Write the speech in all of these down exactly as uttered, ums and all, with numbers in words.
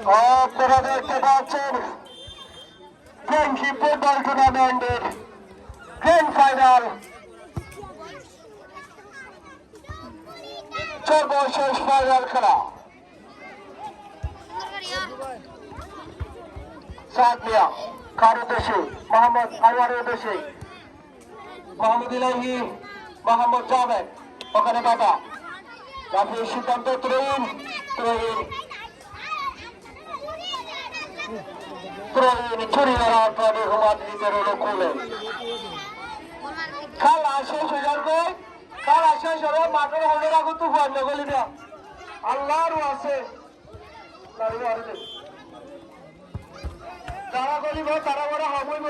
আপনারা দেখতে পাচ্ছেন ফ্রেন্ডশিপ ফুটবল টুর্নামেন্টের গ্র্যান্ড ফাইনাল, সর্বশেষ ফাইনাল খেলা। সাদ মিয়া, কার উদ্দেশ্যে, মোহাম্মদ আনোয়ারের উদ্দেশ্যে। মোহাম্মদ ইলাহি, মোহাম্মদ জাভেদ, ওখানে বাধা। লাফিয়ে সিদ্ধান্ত ত্রয়ীন, ত্রয়ীন, ত্রয়ীন ছুরি মারা প্রাণী হুমাদ নিজের অনুকূলে। খেলা শেষ হয়ে যাবে, খেলা শেষ হলে মাঠের হলে রাখো তো ভয় না গলি না। আল্লাহর আছে। যারা গলিব, তারা বড় হবইব।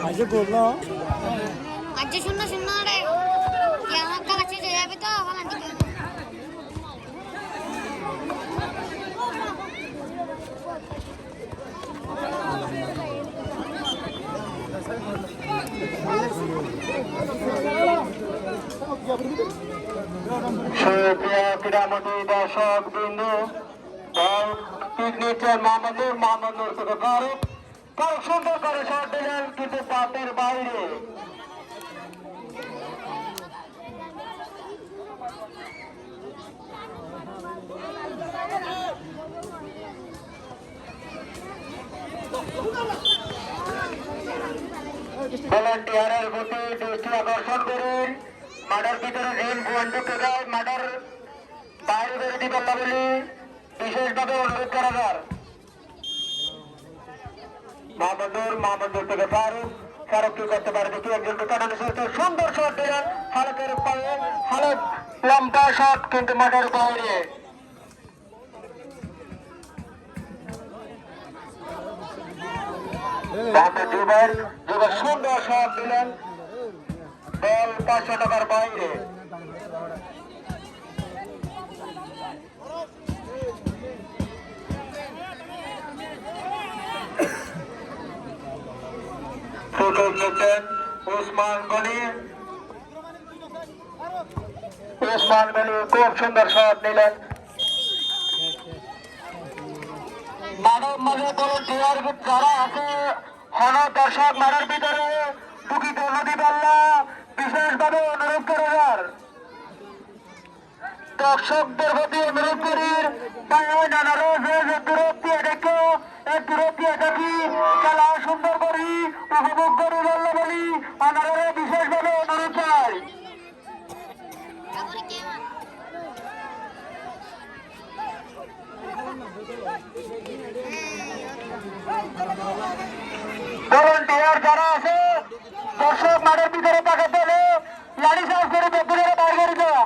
আজকে করলাম। আজকে শূন্য শূন্য রে। কি আমার কাছে যাবে তো, আমার দিকে। সুপ্রিয় ক্রীড়ামোদী দর্শক বিন্দু, দল পিকনিক মোহাম্মদ নূর, মোহাম্মদ নূর থেকে ফারুক। ফারুক সুন্দর করে শট দিলেন, কিন্তু বাটের বাইরে। ভলান্টিয়ারের প্রতি দৃষ্টি আকর্ষণ করুন, মাঠের ভিতরে রিং পয়েন্ট ঢুকে যায়, মাঠের বাইরে বের দিবেন না বলে বিশেষভাবে অনুরোধ করা যার। মোহাম্মদ নূর, মোহাম্মদ নূর থেকে ফারুক, ফারুক কি করতে পারে দেখি, একজনকে কাটানো হয়েছে, সুন্দর শট দিলেন হালকের পায়ে, হালক লম্বা শট কিন্তু মাঠের বাইরে। মোহাম্মদ জুবাইর, জুবাইর সুন্দর শট দিলেন, বল পাঁচশো টাকার বাইরে। সুযোগ নিচ্ছেন উসমান গনি। উসমান গনি খুব সুন্দর শট নিলেন। মাঠের মাঝে ভলান্টিয়ার যারা আছে, হন দর্শক মাঠের ভিতরে ঢুকিতে না দিবেন না, বিশেষভাবে অনুরোধ করে যার। দর্শকদের প্রতি অনুরোধ করি, ভাই ও নানারা যে যে দূরত্ব দেখো, এই দূরত্ব দেখি খেলা সুন্দর করি উপভোগ করি বললে বলি, ওনারা বিশেষভাবে অনুরোধ চাই। ভলান্টিয়ার যারা আছে, দর্শক মাঠের ভিতরে থাকতে হলে লাঠি চার্জ করে বের করে বার করে দেওয়া।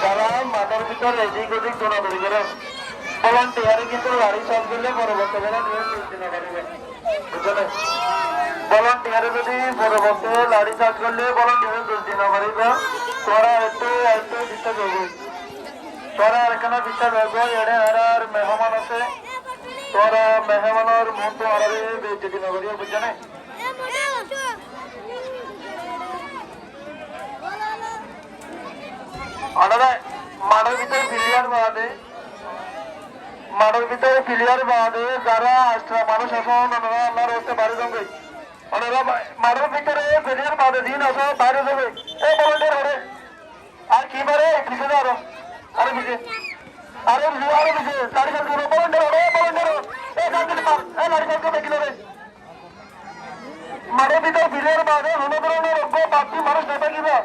তারা মাঠের ভিতরে এদিক ওদিক দৌড়াদৌড়ি করে। ভলান্টিয়ারে কিন্তু লাঠি চার্জ করলে পরবর্তী ভলান্টিয়ার দোষ দিতে পারবে। বুঝছো নি? ভলান্টিয়ারে যদি পরবর্তী লাঠি চার্জ করলে ভলান্টিয়ারে দোষ দিতে পারবে। তোরা একটু, একটু ডিস্টার্ব হবে। তোরা আর কেন ডিস্টার্ব হবে? এখানে আর, আর মেহমান আছে। তোরা মেহমানের মন তো আর বেইজ্জতি না করিও, বুঝছো নি? ওনারা মাঠের ভিতরে প্লেয়ার বাদে, মাঠের ভিতরে প্লেয়ার বাদে যারা এক্সট্রা মানুষ আছেন, ওনারা আল্লাহর ওয়াস্তে বাইরে যান। ওনারা মা-, মাঠের ভিতরে প্লেয়ার বাদে দিন আছে, বাইরে যাবে। এ ভলান্টিয়ার ওরে। আর কি বারে? পিছে যা আরো। আরো পিছে। আরো পিছে, আরো পিছে। লাঠি চার্জ করো, ভলান্টিয়ার ওরে, ভলান্টিয়ার ওরে। এ, লাঠি চার্জ করো, এ, লাঠি চার্জ করো, দেখি না রে। মাঠের ভিতরে প্লেয়ার বাদে কোনো ধরনের অজ্ঞ বাড়তি মানুষ না থাকিবে।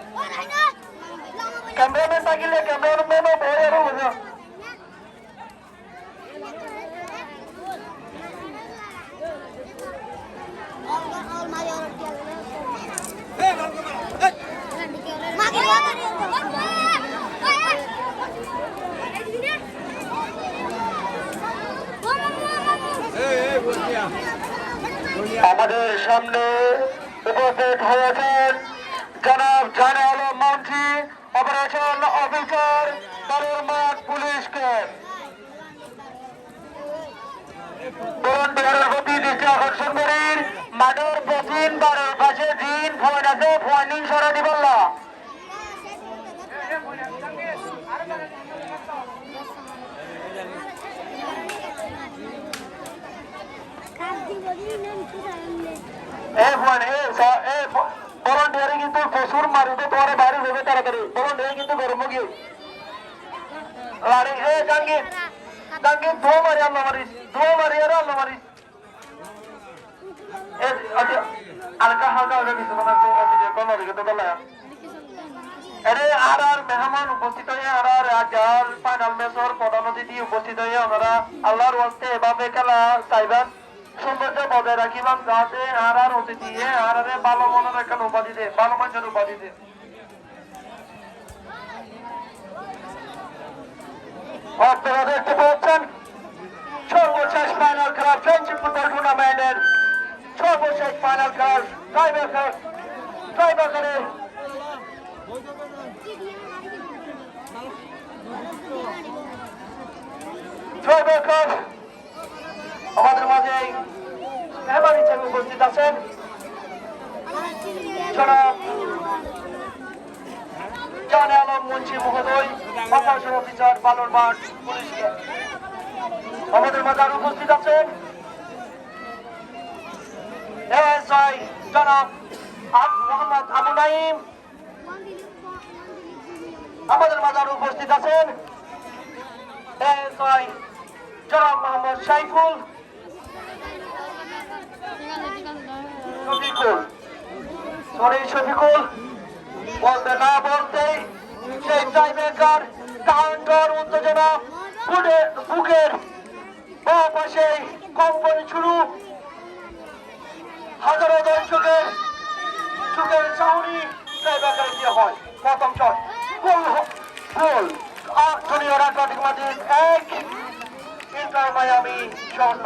ক্যামেরাম্যান থাকিলে ক্যামেরাম্যানও ভয় আরো বুঝে। আমাদের সামনে উপস্থিত হয়েছেন জনাব জানে আলম মুন্সি, অপারেশন অফিসার, বালুরমাঠ পুলিশ ক্যাম্প। ভলান্টিয়ারের প্রতি দৃষ্টি আকর্ষণ করির, মাঠর পশ্চিম বারোর পাশে জিন ফুয়াইন আছে, ফুয়াইন সরাই দিবাল্লা। এ ফুয়াইন, এ সা-, এ ফ-, ভলান্টিয়ারে কিন্তু প্রচুর মারিব, তুমরা বাইরে যাইবে তাড়াতাড়ি। ভলান্টিয়ার কিন্তু গরম অই গিয়ে। লাড়ি, এ জাহাঙ্গীর, জাহাঙ্গীর, দোয়া মারি আল্লাহ মারিস, দোয়া মারি আর আল্লাহ মারিস। এ, আচ্ছা, হালকা, হালকা, হালকা কিছু মনে হচ্ছে, অতি যে কোনো দিকে তো দোলা। এরে, আর আর মেহমান উপস্থিত হয়ে, আর আর আজ আর ফাইনাল ম্যাচর প্রধান অতিথি উপস্থিত হয়ে, ওনারা আল্লাহর ওয়াস্তে এভাবে খেলা চাইবেন, সৌন্দর্য বজায় রাখিবেন, যাতে আর আর অতিথি, এ, আর আরে ভালো মনের একটা উপাধি দেয়, ভালো মানুষের উপাধি দেয়। আপনারা দেখতে পাচ্ছেন, সর্বশেষ ফাইনাল খেলা, ফ্রেন্ডশিপ ফুটবল টুর্নামেন্টের সর্বশেষ ফাইনাল খেলার টাইব্রেকার, টাইব্রেকারের টাইব্রেকার আমাদের মাঝে মেহমান হিসেবে উপস্থিত আছেন জনাব জানে আলম মুন্সি মহোদয়, অপারেশন অফিসার, বালুরমাঠ পুলিশ। আমাদের মাঝে আরো উপস্থিত আছেন এএসআই জনাব আব-, মোহাম্মদ আবু নাইম। আমাদের মাঝে আরো উপস্থিত আছেন এএসআই জনাব মোহাম্মদ সাইফুল। শফিকুল, সরি শফিকুল, বলতে না বলতেই সেই টাইব্রেকার কাউন্টার উত্তেজনা বুকে-, বুকের বাঁ পাশেই কম্পন শুরু। হাজারো দর্শকের চোখের চাহনি টাইব্রেকার দিয়ে হয়। প্রথম শট। গোল হ-, গোল। আ, জুনিয়র অ্যাথলেটিক মাদ্রিদ এক, ইন্টার মায়ামি শূন্য।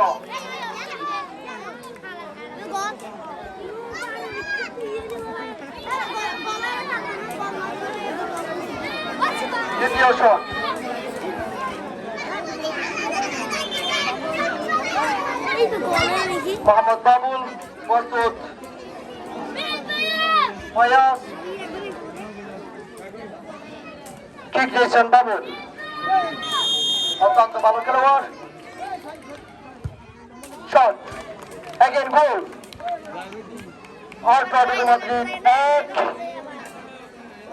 দ্বিতীয় শট। মোহাম্মদ বাবুল প্রস্তুত। ফয়াজ। কিক দিয়েছেন বাবুল। অত্যন্ত ভালো খেলোয়াড়। Shot. Again goal. Atletico Madrid এক,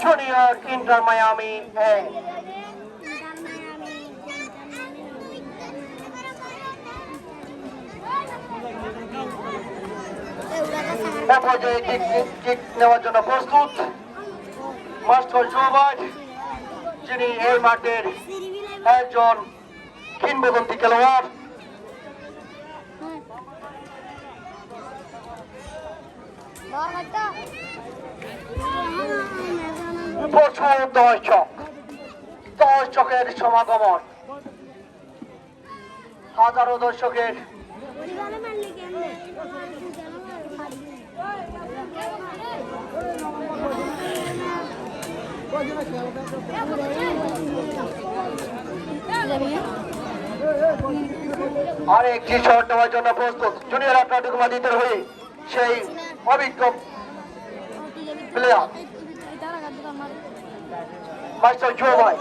জুনিয়র ইন্টার মায়ামি এক। এ পর্যায়ে কিক, কিক নেওয়ার জন্য প্রস্তুত মাস্টার জুবাইর, যিনি এই মাঠের একজন কিংবদন্তি খেলোয়াড়। প্রচুর দর্শক, দর্শকের সমাগমন, হাজারো দর্শকের। আর একটি শট নেওয়ার জন্য প্রস্তুত জুনিয়র অ্যাটলেটিকো মাদ্রিদের হয়ে সেই অভিজ্ঞ player master Zubair.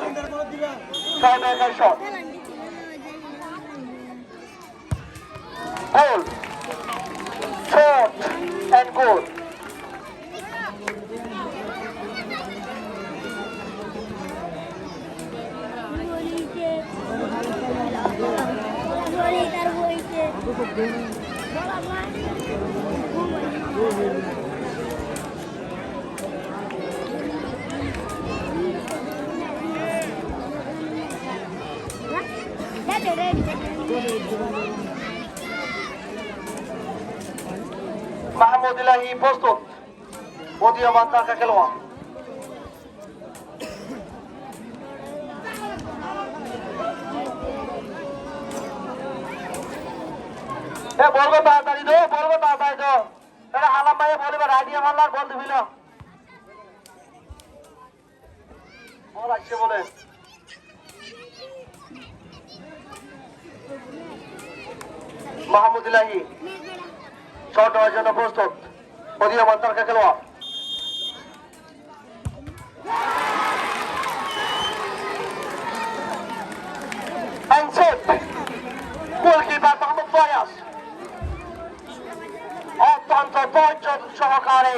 Tiebreaker shot. Goal. Shot and goal. Mahmud Elahi প্রস্তুত। উদীয়মান তারকা খেলোয়াড়। এ বলকে তাড়াতাড়ি Bol bol bol bol. Era halam bái bol ibar idea mallar bol di filo. Bol aiccé bole. Mahamud Ilahi. Shot debar zonno prostut. Udiyman tarka keloyar. Unsafe. Goalkeeper Mahmud Fayaz. Ottonto dóijjo sohokare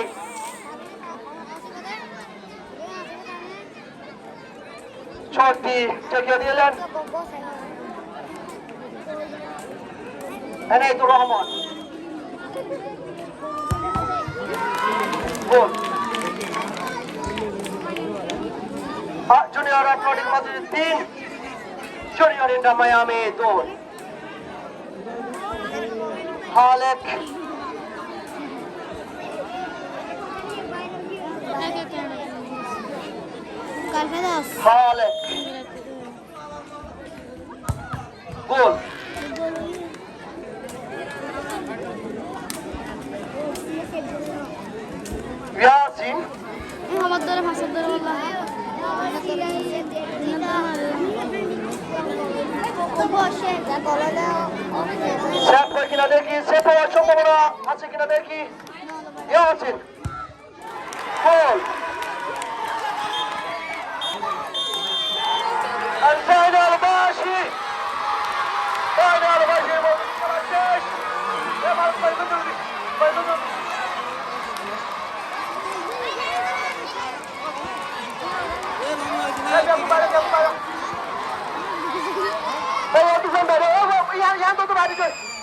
shot di ঠেকিয়ে দিলেন এনায়েতুর রহমান। গোল। আ, junior athletic Madrid তিন, junior inter Miami দুই। খালেক। খালেক। গোল। ইয়াসিন। আমার ধরে, ফাঁসের ধরে বললাম। সেভ করে কিনা দেখি, সেভ হওয়ার সম্ভাবনা আছে কিনা দেখি। Yasin. Gol. Al Zainal Bashi. Zainal Bashi, gol. Ebar Baidun Nurdi. Baidun Nurdi. Ei, Yakup, Yakup, Yakup. Ei, Yakup, Yakup, Yakup.